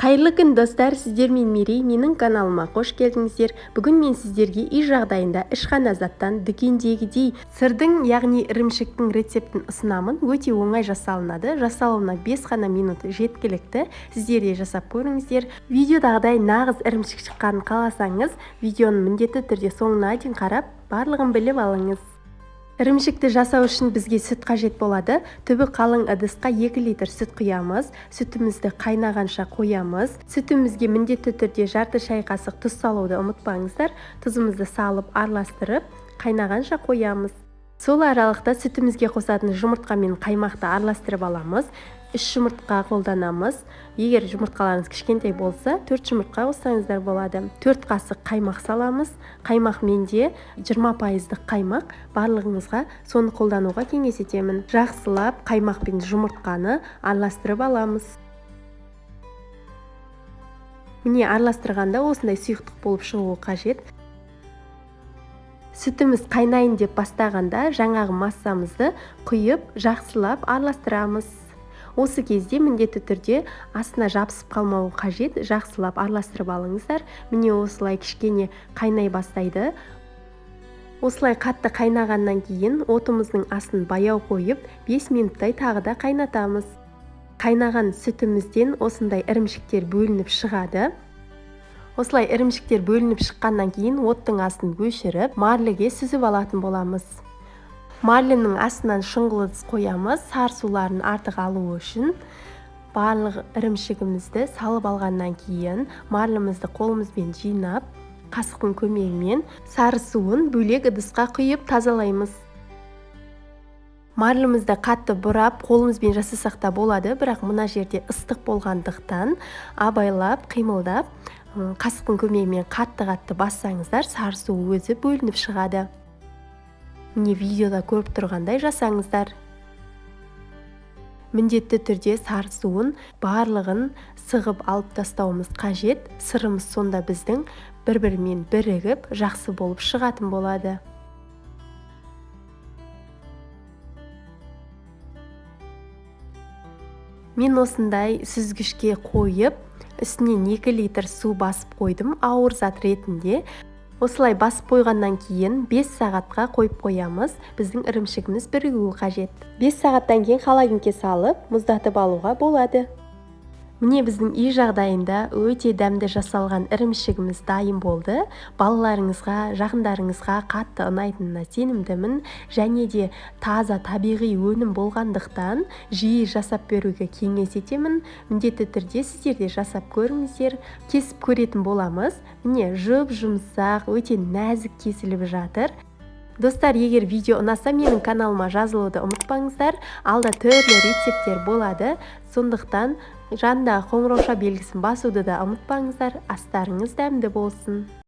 Қайырлы күн, достар! Сіздермен Мерей. Менің каналыма қош келдіңіздер. Бүгін мен сіздерге үй жағдайында үш қана заттан дүкендегідей сырдың, яғни ірімшіктің рецептін ұсынамын. Өте оңай жасалынады, жасалуына 5 қана минут жеткілікті. Сіздер де жасап көріңіздер. Видеодағыдай нағыз ірімшік шыққанын қаласаңыз, видеоны міндетті түрде соңына дейін қарап, барлығын біліп алыңыз. Ірімшікті жасау үшін бізге сүт қажет болады. Түбі қалың ыдысқа 2 литр сүт құямыз. Сүтімізді қайнағанша қоямыз. Сүтімізге міндетті түрде жарты шай қасық тұз салуды ұмытпаңыздар. Тұзымызды салып, араластырып, қайнағанша қоямыз. Сол аралықта сүтімізге қосатын жұмыртқа мен қаймақты араластырып аламыз. 3 жұмыртқа қолданамыз. Егер жұмыртқаларыңыз кішкентай болса, 4 жұмыртқа қоссаңыздар болады. 4 қасық қаймақ саламыз. Қаймақ менде 20%-дық қаймақ, барлығыңызға соны қолдануға кеңес етемін. Жақсылап қаймақ пен жұмыртқаны араластырып аламыз. Міне, араластырғанда осындай сұйықтық болып шығуы қажет. Сүтіміз қайнайын деп бастағанда, жаңағы массамызды құйып, жақсылап араластырамыз. Осы кезде міндетті түрде астына жабысып қалмауы қажет, жақсылап араластырып алыңыздар. Міне, осылай кішкене қайнай бастайды. Осылай қатты қайнағаннан кейін отымыздың астын баяу қойып, 5 минуттай тағы да қайнатамыз. Қайнаған сүтімізден осындай ірімшіктер бөлініп шығады. Осылай ірімшіктер бөлініп шыққаннан кейін оттың астын өшіріп, марлеге сүзіп алатын боламыз. Марлінің астынан шұңғыл ыдыс қоямыз, сары суларын артық алуы үшін. Барлық ірімшігімізді салып алғаннан кейін марлімізді қолымызбен жинап, қасықтың көмегімен сары суын бөлек ыдысқа құйып тазалаймыз. Марлімізді қатты бұрап, қолымызбен жасасақ та болады, бірақ мына жерде ыстық болғандықтан абайлап қимылдап, қасықтың көмегімен қатты-қатты бассаңыздар, сары су өзі бөлініп шығады. Міне, видеода көріп тұрғандай жасаңыздар. Міндетті түрде сары суын барлығын сығып алып тастауымыз қажет. Сырымыз сонда біздің бір-бірімен бірігіп, жақсы болып шығатын болады. Мен осындай сүзгішке қойып, үстінен 2 литр су басып қойдым ауыр зат ретінде. Осылай басып қойғаннан кейін 5 сағатқа қойып қоямыз. Біздің ірімшігіміз бірігуі қажет. 5 сағаттан кейін холодильникке салып, мұздатып алуға болады. Міне, біздің үй жағдайында өте дәмді жасалған ірімшігіміз дайын болды. Балаларыңызға, жақындарыңызға қатты ұнайтынына сенімдімін. Және де таза табиғи өнім болғандықтан жиі жасап беруге кеңес етемін. Міндетті түрде сіздер де жасап көріңіздер. Кесіп көретін боламыз. Міне, жұп-жұмсақ, өте нәзік кесіліп жатыр. Достар, егер видео ұнаса, менің каналыма жазылуды ұмытпаңыздар. Алда түрлі рецепттер болады. Сондықтан жанындағы қоңырауша белгісін басуды да ұмытпаңыздар. Астарыңыз дәмді болсын.